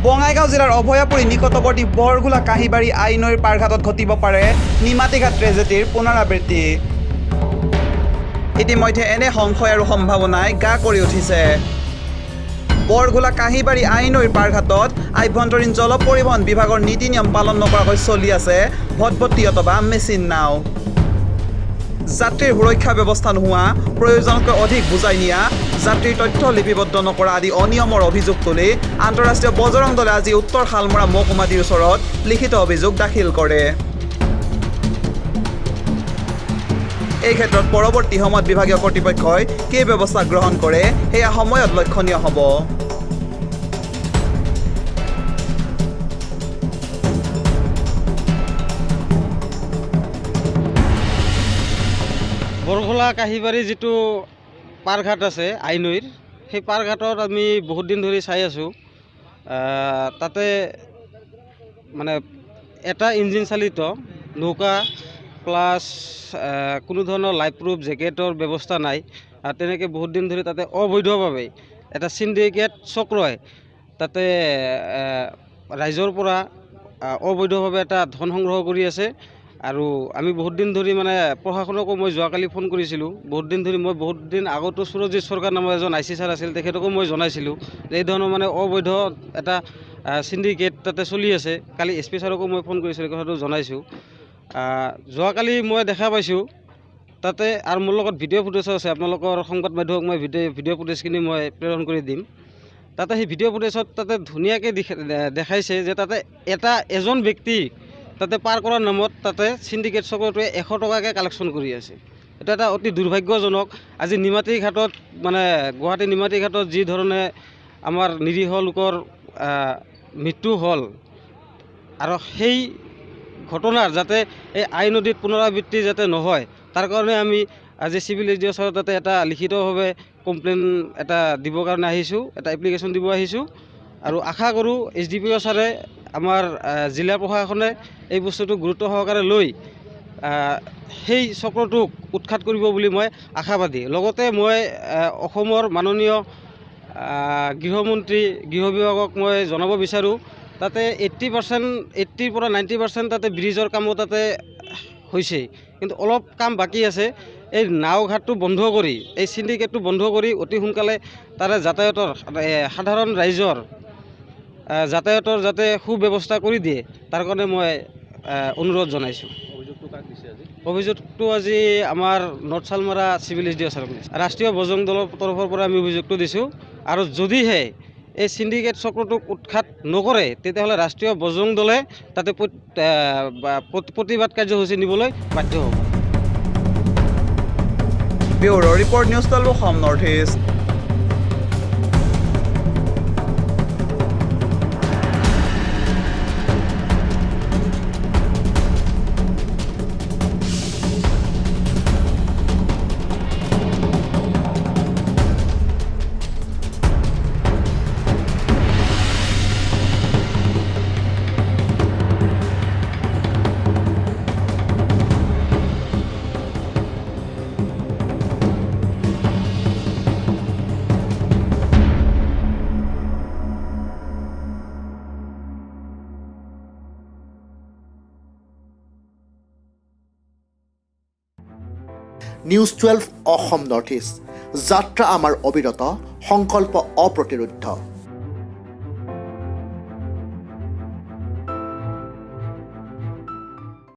বঙাইগাঁও জিলাৰ অভয়াপুৰী নিকটৱৰ্তী বৰঘোলা কাঁহীবাৰী আই নৈৰ পাৰঘাটত ঘটিব পাৰে নিমাতীঘাট ট্ৰেজেডিৰ পুনৰাবৃত্তি। ইতিমধ্যে এনে সংশয় আৰু সম্ভাৱনাই গা কৰি উঠিছে। বৰঘোলা কাঁহীবাৰী আই নৈৰ পাৰঘাটত আভ্যন্তৰীণ জল পৰিবহণ বিভাগৰ নীতি নিয়ম পালন নকৰাকৈ চলি আছে ভটভটী অথবা মেচিন নাও। যাত্ৰীৰ সুৰক্ষা ব্যৱস্থা নোহোৱা, প্ৰয়োজনতকৈ অধিক বুজাই নিয়া, যাত্ৰীৰ তথ্য লিপিবদ্ধ নকৰা আদি অনিয়মৰ অভিযোগ তুলি আন্তঃৰাষ্ট্ৰীয় বজৰং দলে আজি উত্তৰ শালমৰা মহকুমাধীৰ ওচৰত লিখিত অভিযোগ দাখিল কৰে। এই ক্ষেত্ৰত পৰৱৰ্তী সময়ত বিভাগীয় কৰ্তৃপক্ষই কি ব্যৱস্থা গ্ৰহণ কৰে সেয়া সময়ত লক্ষণীয় হ'ব। বৰঘোলা কাঁহীবাৰী যিটো পাৰঘাট আছে আই নৈৰ, সেই পাৰঘাটত আমি বহুত দিন ধৰি চাই আছোঁ। তাতে মানে এটা ইঞ্জিন চালিত নৌকা প্লাছ কোনো ধৰণৰ লাইফ প্ৰুফ জেকেটৰ ব্যৱস্থা নাই। আৰু তেনেকৈ বহুত দিন ধৰি তাতে অবৈধভাৱে এটা চিণ্ডিকেট চক্ৰই তাতে ৰাইজৰ পৰা অবৈধভাৱে এটা ধন সংগ্ৰহ কৰি আছে। আৰু আমি বহুত দিন ধৰি মানে প্ৰশাসনকো মই যোৱাকালি ফোন কৰিছিলোঁ, বহুত দিন ধৰি মই বহুত দিন আগতো সুৰজিৎ চৰকাৰ নামৰ এজন I C sir আছিল, তেখেতকো মই জনাইছিলোঁ যে এই ধৰণৰ মানে অবৈধ এটা চিণ্ডিকেট তাতে চলি আছে। কালি এছ পি ছাৰকো মই ফোন কৰিছিলোঁ, কথাটো জনাইছোঁ। যোৱাকালি মই দেখা পাইছোঁ তাতে, আৰু মোৰ লগত ভিডিঅ' ফুটেজো আছে, আপোনালোকৰ সংবাদ মাধ্যমক মই ভিডিঅ' ফুটেজখিনি মই প্ৰেৰণ কৰি দিম। তাতে সেই ভিডিঅ' ফুটেজত তাতে ধুনীয়াকৈ দেখাইছে যে তাতে এজন ব্যক্তি তাতে পাৰ কৰাৰ নামত তাতে চিণ্ডিকেট চক্ৰটোৱে 100 টকাকৈ কালেকশ্যন কৰি আছে। এইটো এটা অতি দুৰ্ভাগ্যজনক। আজি নিমাতী ঘাটত মানে গুৱাহাটী নিমাতী ঘাটত যি ধৰণে আমাৰ নিৰীহ লোকৰ মৃত্যু হ'ল, আৰু সেই ঘটনাৰ যাতে এই আই নদীত পুনৰাবৃত্তি যাতে নহয় তাৰ কাৰণে আমি আজি চিভিল এছ ডি অ' ছাৰৰ তাতে এটা লিখিতভাৱে কমপ্লেইন এটা দিবৰ কাৰণে আহিছোঁ, এটা এপ্লিকেশ্যন দিব আহিছোঁ। আৰু আশা কৰোঁ এইচ ডি পি অ' ছাৰে আমাৰ জিলা প্ৰশাসনে এই বস্তুটো গুৰুত্ব সহকাৰে লৈ সেই চক্ৰটোক উৎখাত কৰিব বুলি মই আশাবাদী। লগতে মই অসমৰ মাননীয় গৃহমন্ত্ৰী, গৃহ বিভাগক মই জনাব বিচাৰোঁ, তাতে 80% পৰা 90% তাতে ব্ৰিজৰ কামো তাতে হৈছে, কিন্তু অলপ কাম বাকী আছে। এই নাও ঘাটটো বন্ধ কৰি, এই চিণ্ডিকেটটো বন্ধ কৰি অতি সোনকালে তাৰে যাতায়াতৰ সাধাৰণ ৰাইজৰ যাতায়াতৰ যাতে সুব্যৱস্থা কৰি দিয়ে তাৰ কাৰণে মই অনুৰোধ জনাইছোঁ। অভিযোগটো আজি আমাৰ north Salmara civil S D O ছাৰক দিছে। ৰাষ্ট্ৰীয় বজৰং দলৰ তৰফৰ পৰা আমি অভিযোগটো দিছোঁ। আৰু যদিহে এই চিণ্ডিকেট চক্ৰটোক উৎখাত নকৰে তেতিয়াহ'লে ৰাষ্ট্ৰীয় বজৰং দলে তাতে প্ৰতিবাদ কাৰ্যসূচী নিবলৈ বাধ্য হ'ব। Bureau report, news 12 Assam north east. News 12 Assam north east. যাত্ৰা আমাৰ অবিৰত, সংকল্প অপ্ৰতিৰোধ্য।